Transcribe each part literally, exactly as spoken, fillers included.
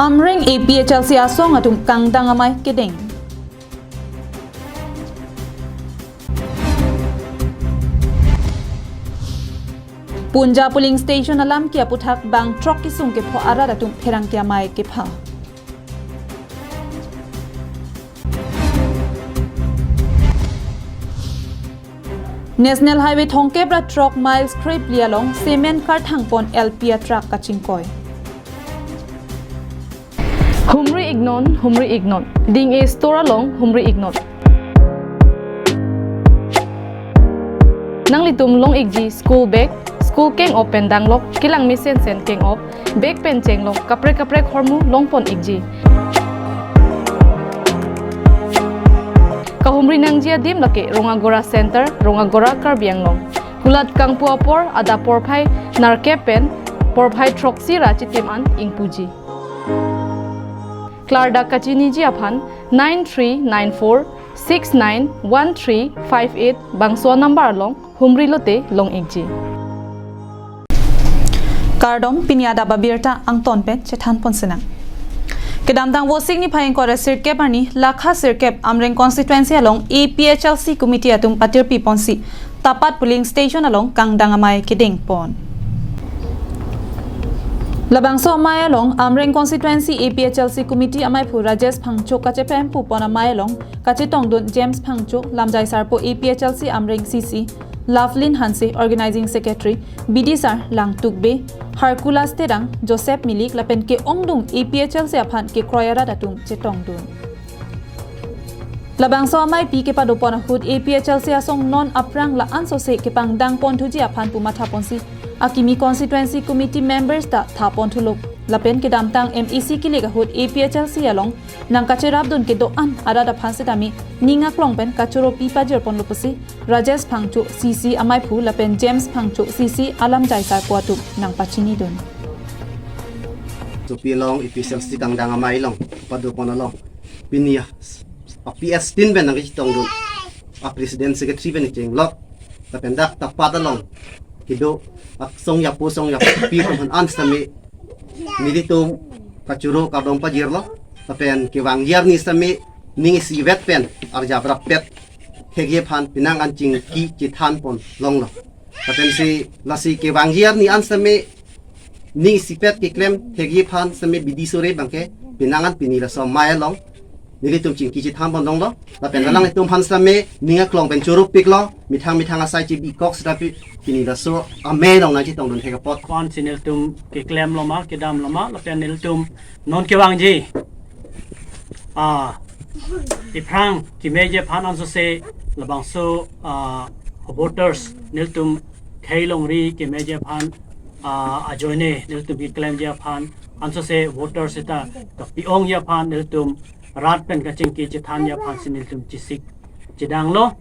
Amreng A P H L C asong atum kangdang amei kedeng. Punja polling station alamki aputhak bang throk kesung kepho arat atum pherangke amei kepha. National Highway thomkep ra throk miles krephli along cement karthang pon L P a truck kachingkoi. Humri iknon, humri iknon. Ding-e store along humri iknon. Nanglitum long-ikji school bag, school keng-op pen danglok, kelang mesensen keng-op, bag pen chenglok, kaprek kaprek hormu long pon-ikji. Kahumri nangji adim lake Rongagora Center, Rongagora, Karbi Anglong. Kulat kangpu apor adap porphai nerkep pen porphai throksi ra chitim an ingpuji. Klardak kachiniji aphan nine three nine four six nine one three five eight bangso number along humri lote long-ikji. Kardom, pini adap abirta angton pen chethan pon sinang. Kedamtang Vosik niphai ingkoi ra sirkep arni, Lakha sirkep Amreng constituency along A P H L C committee atum patirpi ponsi Tapat polling station along kangdang amei kedeng pon. Labangso amei along Amreng constituency A P H L C committee ameiphu Rajesh Phangcho kachepempu pon amei along kachetongdun James Phangcho, lamjai sarpo A P H L C Amreng C C, Lovelyn Hanse, organizing secretary, bidisar Langtuk Bey, Harkulas Terang, Joseph Milik lapen ke-ongdung A P H L C aphan kekroi arat atum chetongdun. Labangso ameipi kepado pon ahut A P H L C asong non aphrang la-an sose kepangdang ponthuji aphan pu matha ponsi akimi constituency committee members ta tha ponthulo. Lapen kedamtang M A C kilik ahut A P H L C along nangkacherapdun kedo-an arat aphan setame ning aklong pen kachoro pi pajir ponlo pusi Rajesh Phangcho C C ameiphu lapen James Phangcho C C alamjai sarpo atum nangpachinidun. Sopi along A P H L C kangdang amei along pado pon along pini ya, a P S tin pen nangkachetongdun, a president secretary pen chenglok, lapen dak Tapat along kedo asong yapo song yapo pi pon an setame nelitum kachoro kardom pajirlo, lapen kevangji arni setame ning isivet pen arjap rappet thekji aphan penang an chingki chethan pon longlo. Lapen si lasi kevangji arni an setame ning isipet keklem thekji aphan setame bidi sore abangke penang an pini laso amei along nelitum chingki chethan pon longlo. Lapen alanglitum aphan setame ning aklong pen choro piklo, methang methang asai chebikok seta pi pini laso amei along nangchetongdun thek apot. Ko-an si nelitum keklem loma, kedam loma, lapen nelitum non kevangji, ah, iphrang kemeji aphan ansose labangso, ah, voters nelitum khei longri kemeji aphan, ah, ajoine nelitum keklemji aphan ansose voters seta kapi-ongji aphan nelitum rat pen kachingki chethanji aphan si nelitum chesik chedanglo.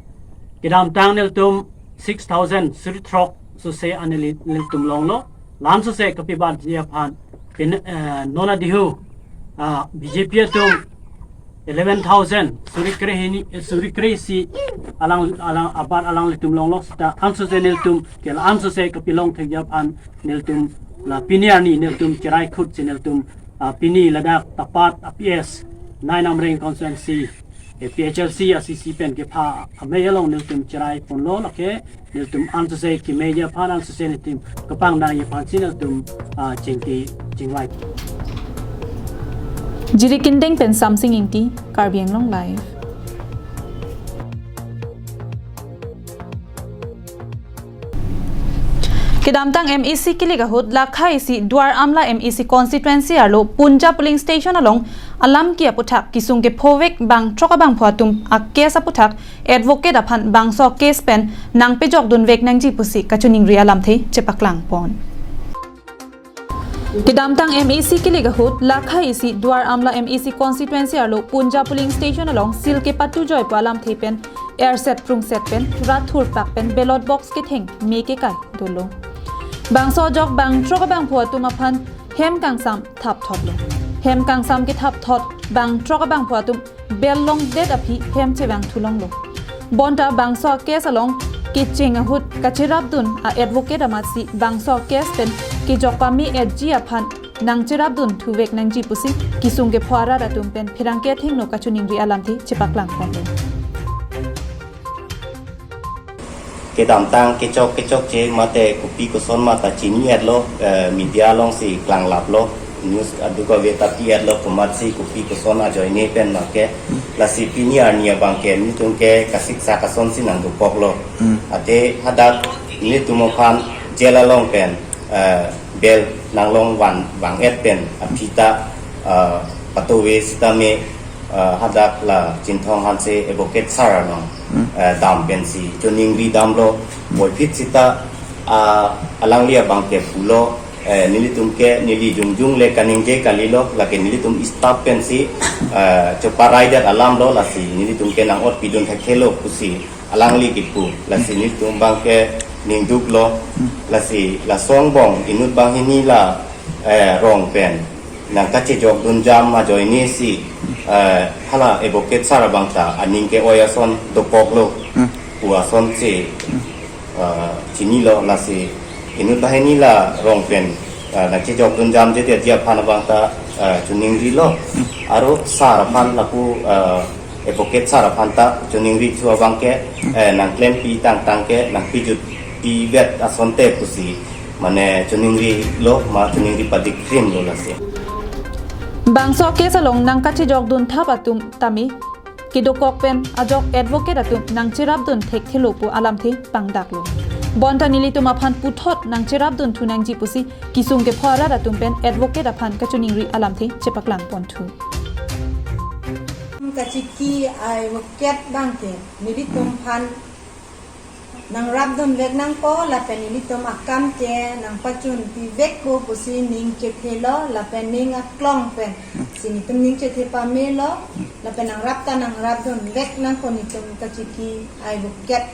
Kedamtang nelitum six thousand suri throk sose an neli-, nelitum longlo. La-an sose kapibatji aphan pen, eh, non adihu, ah, B J P atum eleven thousand suri krehini, eh, suri kre-isi alang, alang abat alanglitum longlo seta ansose nelitum ke la-an sose kapilong thekji aphan nelitum la pini arni nelitum cherai khut si nelitum, ah, pini ladak Tapat a P S nine Amreng constituency A P H L C a C C pen kepha amei along nelitum cherai ponlo, lake nelitum ansose kemeji aphan ansose nelitum kepangdangji aphan si nelitum, ah, chingki chingvai. Jirikindeng pen Samsing Ingti, Karbi Anglong Live. Kedamtang M A C kilik ahut Lakha isi Duar Amla M A C constituency arlo Punja polling station along alamki aputhak kesung kephovek bang throk abangphu atum a case aputhak advocate aphan bangso case pen nangpejokdunvek nangji pusi kachiningri alamthe chepaklang pon. Kedamtang M A C kilik ahut Lakha isi Duar Amla M A C constituency arlo Punja polling station along seal kepatu joi pu alamthe pen erset prungset pen rat thurpak pen ballot box ketheng me kekai dolo. Bangso ajok bang throk abangphu atum aphan hem kangsam thapthotlo. Hem kangsam kethapthot bang throk abangphu atum bel longdet aphi hem chevang thulonglo. Bonta bangso a case along kecheng ahut kacherapdun a advocate amatsi bangso a case pen kejok pame-etji aphan nangcherapdun thuvek nangji pusi kesung kepho arat atum pen pherangke athengno kachiningri alamthe chepaklang ponlo. Kedamtang kechok kechokche mate kopi koson ma ta chini-etlo, eh, media alongsi klanglaplo, news aduk ave ta pi-etlo komatsi kopi koson ajoine pen ma ke, lasi pini arni abang ke nelitum ke kasiksak asonsi nangdokoklo. Hmm. Ate hadak nelitum aphan jail along pen, eh, bail nanglong van vang-et pen aphi ta, eh, patove sitame, eh, hadak la Chinthong Hanse advocate sir along, Hmm. eh, dam pensi chiningri damlo, puvoiphit sita, ah, alangli abang ke pulo, eh, nelitum ke neli jongjong le kaningje kalilo, lake nelitum staff pensi, eh, cheparai det alamlo, lasi nelitum ke nang-otpidun thekthelo pusi alangli kipu, lasi nelitum abang ke ningduklo, Hmm. lasi laso angbong inut banghini la, eh, rong pen nangkachejokdun jam ajoine si, eh, hala advocate sir abang ta aning ke-oi ason dokoklo, Hmm. pu asonsi, Hmm. eh, chinilo, lasi inut banghini la rong pen, eh, nangchejokdun jamjedetji aphan abang ta, eh, chiningrilo. Hmm. Aro sir aphan lapu, eh, advocate sir aphan ta chiningri thu abang ke, Hmm. eh, nangklempi tangtang ke nangpejutpivet asonte pusi mane chiningrilo ma chiningri padikrimlo lasi. Bangso case along nangkachejokdun thap atum tame kedokok pen ajok advocate atum nangcherapdun thekthelo pu alamthe pangdaklo. Bonta nelitum aphan puthot nangcherapdun thu nangji pusi kesung kepho arat atum pen advocate aphan kachiningri alamthe chepaklang ponthu. Kachiki advocate abang ke nelitum aphan nangrapdunvek nangpo lapen nelitum akam ke nangpachunpivekpo pusi ning chethelo lapen ning aklong pen si nelitum ning chethe pamelo lapen nangrap ta nangrapdunvek nangpo nelitum kachiki advocate.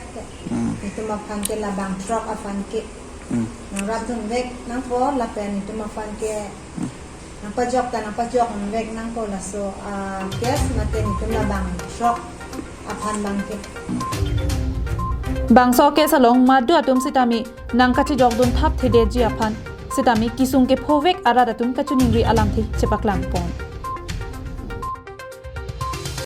Hmm. Nelitum aphan ke labang throk aphan ke Hmm. nangrapdunvek nangpo lapen nelitum aphan ke Hmm. nangpajok ta nangpajokvek nangpo laso, ah, case mate nelitum labang throk aphan abang ke. Bangso case along madu atum sitame nangkachejokdun thapthedetji aphan sitame kesung kephovek arat atum kachiningri alamthe chepaklang pon.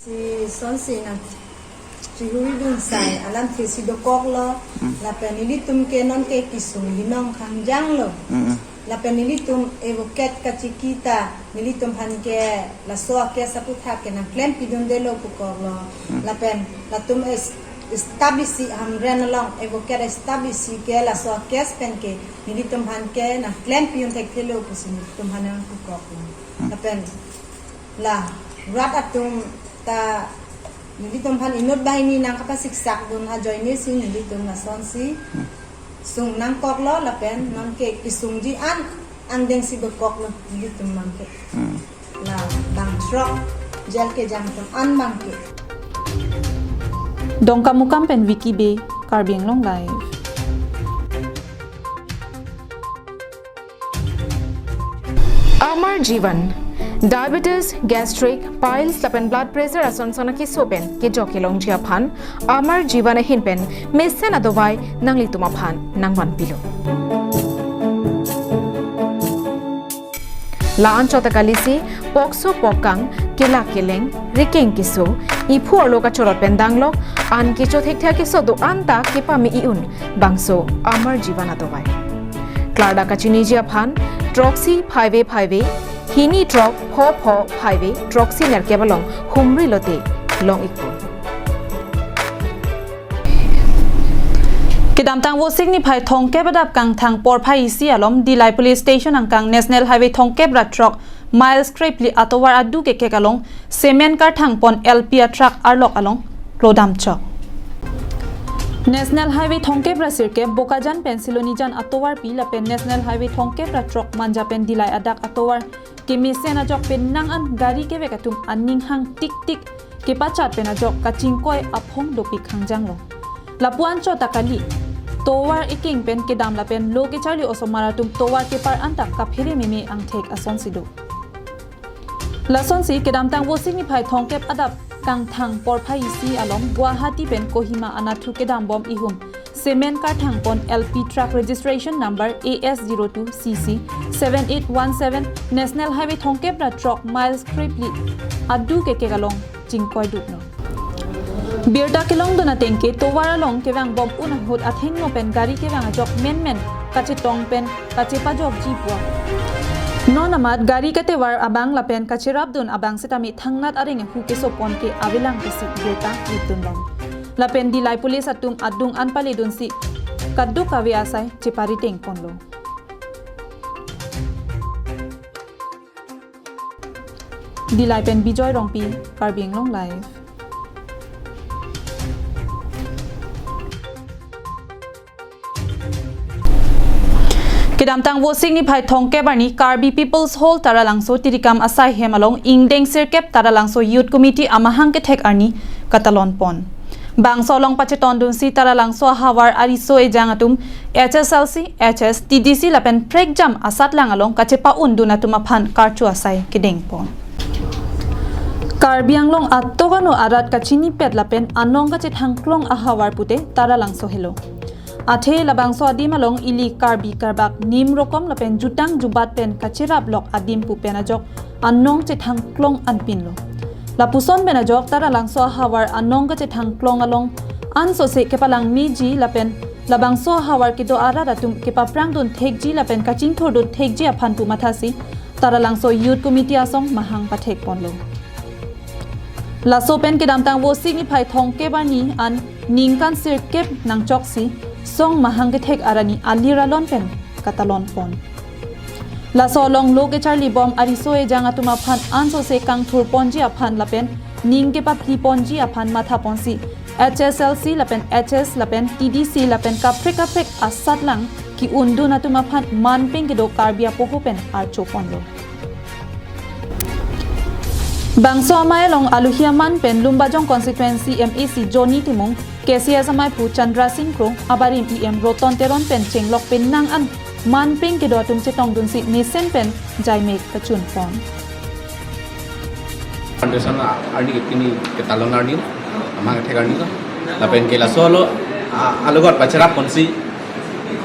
Si sonsi nangchihuidun sai alamthe si dokoklo, Hmm. lapen nelitum ke nonke kesung binong khangjanglo. Hmm, hmm. Lapen nelitum advocate kachiki ta nelitum aphan ke laso a-case aputhak ke nangklempidundelo pukoklo. Hmm. Lapen latum es-, staff isi Hamren along advocate staff isi ke laso a-case pen ke nelitum aphan ke nangklempidun thekthelo pusi nelitum aphan nangpukoklo. Hmm. Lapen la rat atum ta nelitum aphan inut banghini nangkapasiksakdun ajoine si nelitum lasonsi Hmm. sung nangkoklo lapen nonke kesungji an angdeng si dokoklo nelitum abang ke. Hmm. Labang throk jail kejang atum an abang ke. Dongkamukam pen Vicky Bey, Karbi Anglong Live. Amar Jeevan, diabetes, gastric, piles lapen blood pressure ason son akeso pen kejok kelongji aphan Amar Jeevan ahin pen mesen adovai nanglitum aphan nangvanpilo. La-anchot ta kalisi pokso pokkang, kelak keleng, rikeng keso, iphu arlo kachorot pen danglok, an kecho thekthe akeso do-an ta kepame-i-un bangso Amar Jeevan adovai. Klardak kachiniji aphan throksi phaivei phaivei, hini throk pho pho phaivei, throksi nerkep along humri lote long-ikpo. Kedamtang Vosik niphai thomkep adap kangthang porphai isi alom Dillai Police Station angkang National Highway thomkep ra throk miles krepli atovar adu kekek along cement karthang pon L P a truck arlok along klodam chok. National Highway thomkep ra sirkep Bokajan pen Silonijan atovarpi lapen National Highway thomkep ra throk Manja pen Dillai adak atovar kemesen ajok pen nang an gari kevek atum aning hang tik tik kepachat pen ajok kachingkoi aphong dopik khangjanglo. Lapu anchot ta kali, tovar ekeng pen kedam lapen lo kecharli osomar atum tovar kepar anta kaphere meme angthek asonsi do. Lasonsi kedamtang Vosik niphai thomkep adap kangthang porphai isi alom Guwahati pen Kohima anatthu kedambom ihum cement karthang pon L P truck registration number A S zero two C C seven eight one seven National Highway thongkep ra throk miles krepli adu kekek along chingkoi duklo. Birta kelongdun atengke tovar along kevang bom un ahut athengno pen gari kevang ajok menmen kachetong pen kachepajokji pu. Non amat gari katevar abang lapen kacherapdun abang setame thangnat areng ahu keso pon ke avelang pusi birta ritdunlong. Lapen Dillai police atum adung an paledunsi kadokave asai chepariteng ponlo. Dillai pen Bijoy Rongpi, Karbi Anglong Live. Kedamtang Vosik niphai thongkep arni Karbi People's Hall Taralangso tirikam asai hem along ingdeng sirkep Taralangso Youth Committee amahang kethek arni katalon pon. Bangso along pachetondunsi Taralangso ahavar ariso ejang atum H S L C, H S, T D C lapen prekjam asatlang along kachepa-undun atum aphan karcho asai kedeng pon. Karbi Anglong atok ano arat kachinipet lapen anong kachethangklong ahavar pute Taralangso helo. Athe labangso adim along ili Karbi Karbak nim rokom lapen jutang jubat pen kacherap lok adim pu pen ajok anong chethangklong anpinlo. Lapuson pen ajok Taralangso ahavar anong kachethangklong along ansose kepalangmeji lapen labangso ahavar kedo arat atum kepaprangdun thekji lapen kachingthurdun thekji aphan pu mathasi Taralangso Youth Committee asong mahang pathek ponlo. Laso pen kedamtang Vosik niphai thongkep arni an ningkan sirkep nangchoksi song mahang kethek arni alir alon pen katalon pon. Laso along lo kecharli bom ariso ejang atum aphan ansose kangthur ponji aphan lapen ning kepapli ponji aphan matha ponsi H S L C lapen H S lapen T D C lapen kaprek kaprek asatlang ki-undun atum aphan manpeng kedo Karbi apoho pen archo ponlo. Bangso amei along aluhi aman pen Lumbajong constituency M A C Johnny Timung, K C S amei aphu Chandra Sing Kro, abarim E M Roton Teron pen chenglok penang an manpeng kedo atum chetongdunsi mesen pen jaimek kachun pon. Foundation arni ke pini ketalon arni, amahang kethek arni lo. Lapen ke laso lo, a, alogot pacherap ponsi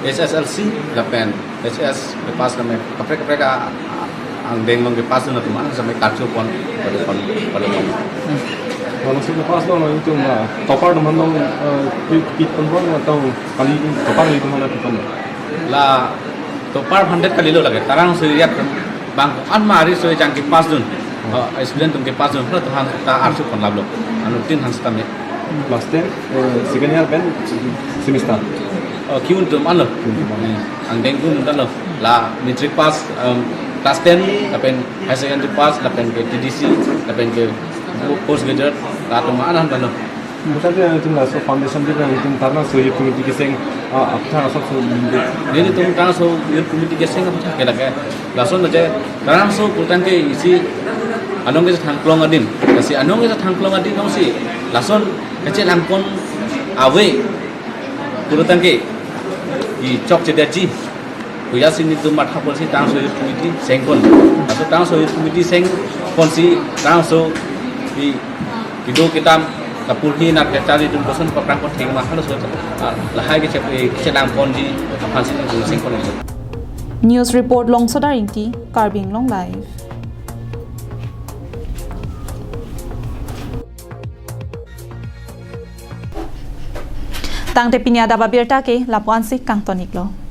H S L C lapen H S kepass lapen kaprek kaprek a, a, angdeng along kepassdun atum an sampai karcho pon, pon, pon, pon. Kalau si kepass lo, itu mah topar teman dong, eh, pi-, pi-, pon pon atau kali topar itu mana pon? La topar hundred kalilo lake, Taralangso area bang an ma ariso ejang kepassdun, eh, student atum kepassdun, lo to han ta archo pon lablo. Anuttin han setame. Class ten, eh, second year pen semester. Oh, ki-un atum anlo. Ki-un atum anlo. Eh, angdeng ki-un atum anlo. La matric pass, em, class ten, lapen higher secondary pass, lapen ke T D C, lapen ke post graduate, la atum an han anlo. Bukan tu yang itu laso foundation dia yang itu Taralangso Youth Committee keseng, ah, apa laso so. Nelitum Taralangso Youth Committee keseng apa ke lake. Lason aja Taralangso pulotangte isi anong kachethangklong adim. Lasi anong kachethangklong adim alongsi lason kachelangpon ave pulotangte i chokchedetji. Kuya si nelitum matha ponsi Taralangso Youth Committee sengpon. Laso Taralangso Youth Committee sengponsi Taralangso i kedo kedam kapurhi nat kacharlidun koson paprang pon thek ma halaso, ah, lahai kache, kachelangponji aphansi nelitum sengpon. News report Longsodar Ingti, Karbi Anglong Live. Tangte pini adap abirta ke lapu-ansi kangton-iklo.